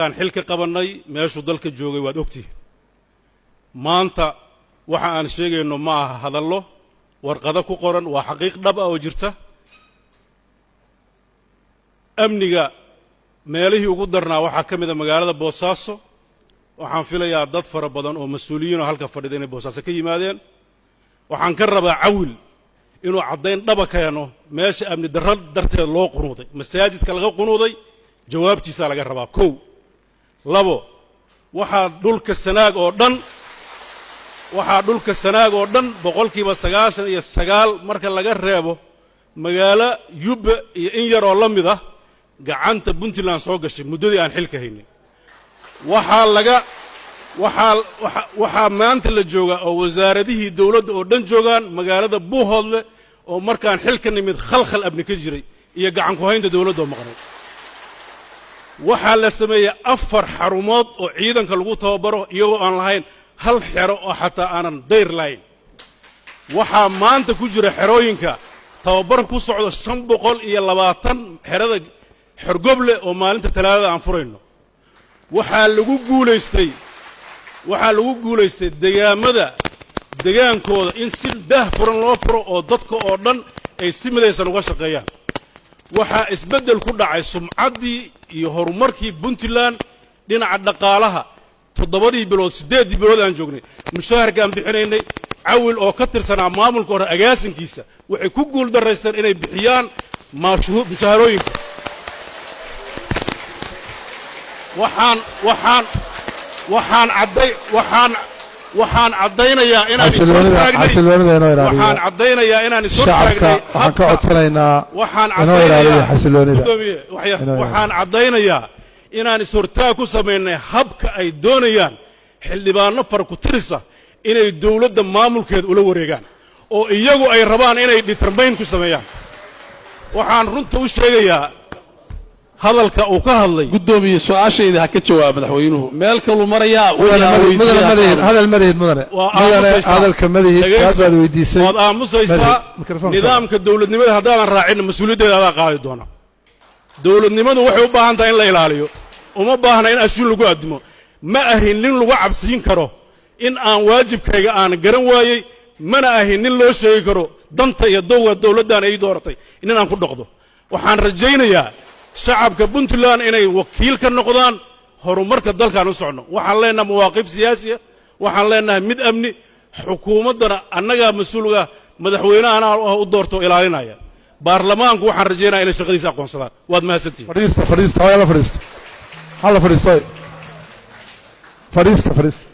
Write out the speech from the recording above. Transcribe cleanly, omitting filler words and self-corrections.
Aan xilka qabannay, meeshuu dalka joogay waad ogtihin. Maanta waxa aan sheegayno ma aha hadallo warqado ku qoran, waa xaqiiq dhab ah oo jirta. Amniga meelihii ugu darnaa waxaa ka mid a magaalada Boosaaso. Waxaan filayaa dad fara badan oo mas-uuliyiinoo halka fadhida inay Boosaaso ka yimaadeen. Waxaan ka rabaa Cawil inuu caddayn dhaba keeno meesha amni darro darteed loo qunuuday, masaajidka laga qunuuday. Jawaabtiisaa laga rabaa. Kow, labo, waxaa dhulka Sanaag oo dhan, waxaa dhulka Sanaag oo dhan 99%, marka laga reebo magaalo Yubbe iyo in yaroo la mid ah, gacanta Puntland soo gashay muddadii aan xilka haynin. Waxaa laga waxaa waxaa maanta la joogaa oo wasaaradihii dowladda oo dhan joogaan magaalada Buuhoodle, oo markaan xilka nimid khalkhal amni ka jiray iyo gacan ku haynta dowladda oo maqnay. Waxaa la sameeyey 4 xarumood oo ciidanka lagu tababaro, iyagoo aan lahayn hal xero oo xataa aanan dayr lahayn. Waxaa maanta ku jira xerooyinka tababar ku socdo 520, xerada Xorgoble oo maalinta Talaadada aan furayno. Waxaa lagu guulaystay degaamada degaankooda in si daah furan loo furo oo dadka oo dhan ay si midaysan uga shaqeeyaan. Waxaa isbeddel ku dhacay sumcaddii iyo horumarkii Puntland dhinaca dhaqaalaha. 7dii bilood, 8dii bilood aan joognay, mushaharkaan bixinaynay, Cawil oo ka tirsanaa maamulka hore agaasinkiisa, waxay ku guul daraysteen inay bixiyaan mushaharooyinka. Waxaan waxaan waxaan cadday waxaan waxaan caddaynayaa inaan Xasiloonida, xasiloonida inoo ilaaliyo. Waxaan caddaynayaa inaan is Shacabka hortaagnay waxaan ka codsanaynaa waxaan inoo ilaaliyo caddaynayaa xasiloonida. Gudoomiye, Inoo ilaaliyo. waxaan caddaynayaa inaan is-hortaag ku samaynay habka ay doonayaan xildhibaano far ku tirisa inay dowladda maamulkeeda ula wareegaan, oo iyagu ay rabaan inay determine ku sameeyaan. Waxaan runta u sheegayaa hadalka uu ka hadlay. Guddoomiye, su-aashayda ha ka jawaab. Madaxweynuhu meel kaluu marayaa. Mudane, mudane, madihid hadal, madihid, mudane. Waa Mudane, aamusaysaa. hadalka madihid. Dhegayso. Su-aal baad weydiisay. Waad aamusaysaa. Madihid. Mikrofon. Nidaamka dowladnimada haddaadan raacin, mas-uuliyaddeeda adaa qaadi doona. Dowladnimadu waxay u baahan tahay in la ilaaliyo, uma baahna in ashuun lagu addimo. Ma ahin nin lagu cabsiin karo in aan waajibkayga aan garan waayey, mana ahin nin loo sheegi karo danta iyo dowga dowladdan ay dooratay in aan ku dhaqdo. Waxaan rajaynayaa shacabka Puntland inay wakiil ka noqdaan horumarka dalkaan u socno. Waxaan leenahay mawaaqif siyaasiya, waxaan leenahay mid amni. Xukuumaddana annagaa mas-uulga, madaxweyne anaa u doorto ilaalinaya. Baarlamaanku waxaan rajaynaya inay shaqadiisa aqoonsadaan. Waad mahadsantihin. Fadhiista, fadhiista, hala fadhiisto, hala fadhiisto, fadhiista, fadhiista.